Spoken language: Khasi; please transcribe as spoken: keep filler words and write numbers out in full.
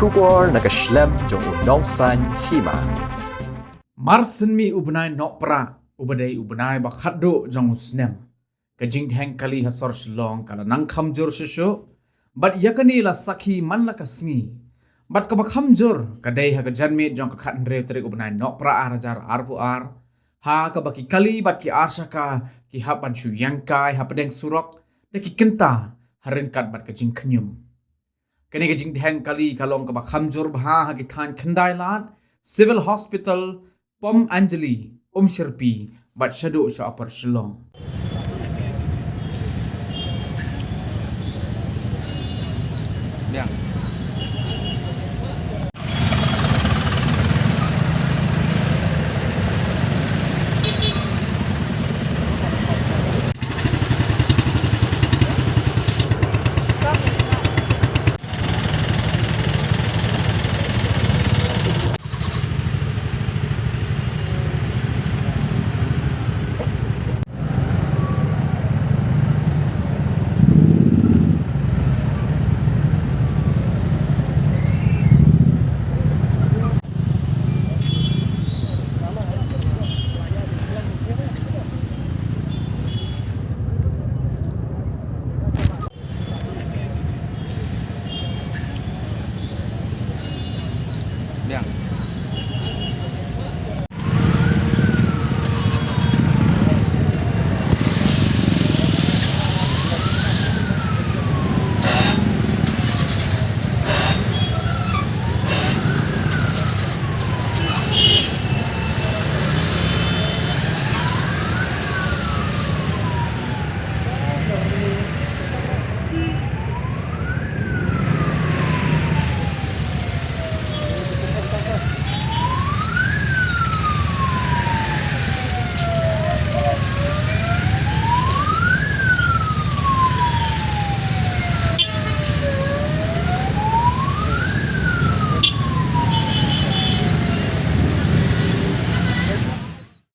Khubor na ka shlem jong u Nongsaiñ Hima. Mar shen mih u bnai Nohprah, uba dei u bnai ba khatduh jong u snem, ka jingdheng kali ha sor Shillong ka la nang kham jur shuh shuh. Bad ïa kane la sakhi man la ka sngi. Bad kaba kham jur ka dei ha ka janmiet jong ka khathynriew tarik u bnai Nohprah ar hajar arphew ar, ha kaba ki kali bad ki arshaka ki hap ban shu ïeng kai hapdeng surok da ki kynta ha ryngkat bad ka jingkhñium. Kane ka jingdheng kali ka long kaba kham jur bha ha ki thaiñ Khyndailad, Civil Hospital, Pom Anjali, Umshyrpi bad shaduh sha Upper Shillong.